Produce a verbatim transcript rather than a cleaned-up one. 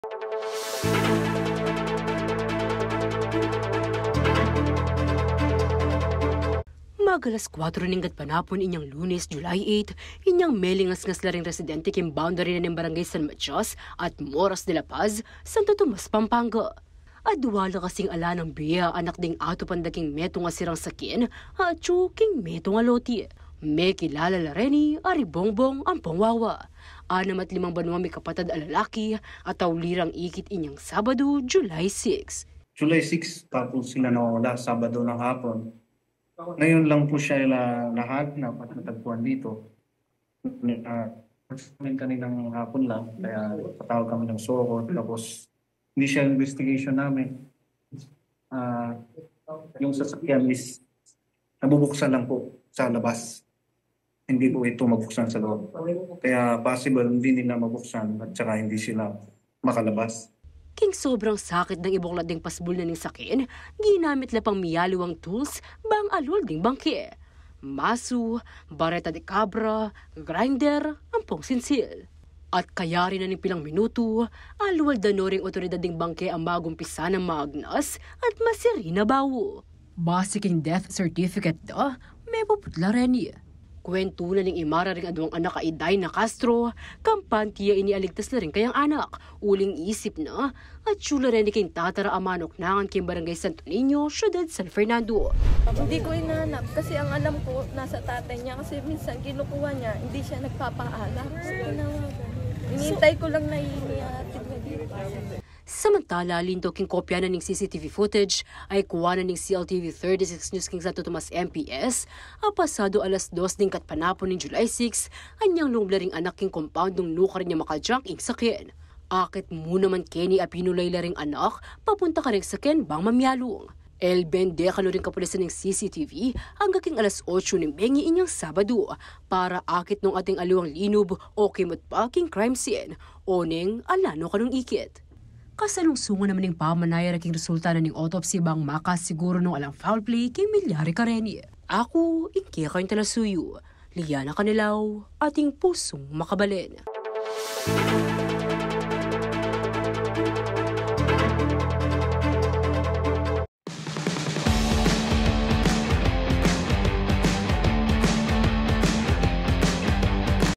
Mag-alas kuwatro ning gatpanapun inyang Lunes, July eight, inyang melingasngas la ring residente king boundary na ning Barangay San Matias at Moras de la Paz, Santo Tomas, Pampanga. Adwa la kasing ala nang bie a anak ding atupan da king metung a sirang saken, atyu king metung a loti. Mekilala la reni a Ribongbong ampong Wawa. Anam at limang banua mikapatad a lalaki, a tauli rang ikit inyang Sabadu, July six. July six pa po sila nawawala, Sabado ng hapon. Ngayon lang po siya ila-, lahat na natagpuan dito. Ah, kaninang hapon lang, kaya patawag kami ng SOCO, tapos initial investigation namin, ah, yung sasakyan is nabubuksan lang po sa labas. Hindi po ito mabuksan sa loob. Kaya possible hindi nila mabuksan at saka hindi sila makalabas. King sobrang sakit dang ibuklat ding pasbul na ning saken, ginamit la pang miyaliwang tools bang alul ding bangke. Masu, bareta de cabra, grinder, ampong sinsil. At kayari na ning pilang minutu, alwal da no ring otoridad ding bangke a magumpisa nang maagnas at masirin a bau. Base king death certificate da, mepuputla reni. Kwentu na ning imara ring aduang anak a Idaina Castro, kampante ya ini a ligtas la ring kayang anak, uling isip na, atyu la reni king tatara a manuknangan king Barangay Santo Niño, Syudad San Fernando. Hindi ko inanak kasi ang alam ko, nasa tatay niya kasi minsan kinukuha niya, hindi siya nagpapaalam. Hinihintay ko lang na inihatid niya dito. Samantala, linto king kopya na ning C C T V footage a ikuan na ning C L T V thirty-six News king Santo Tomas M P S, a pasado alas dos ning gatpanapun ning July six, anyang lumub la ring anak king compound nung nukarin yang makajunk ing saken. Akit mu naman keni a pinulay la ring anak papunta karing saken bang mamialung. Elben dekanu ring kapulisan ning C C T V angga king alas otso ning bengi inyang Sabadu para akit nung ating aliwang linub o kimut pa king crime scene o neng ala no kanung ikit. Kasalungsungan naman ning pamanaya ra king resulta na ning autopsy bang makasiguru nung alang foul play king milyari kareni. Aku ing kekayung talasuyu, Liana Canelao, ating pusung makabalen.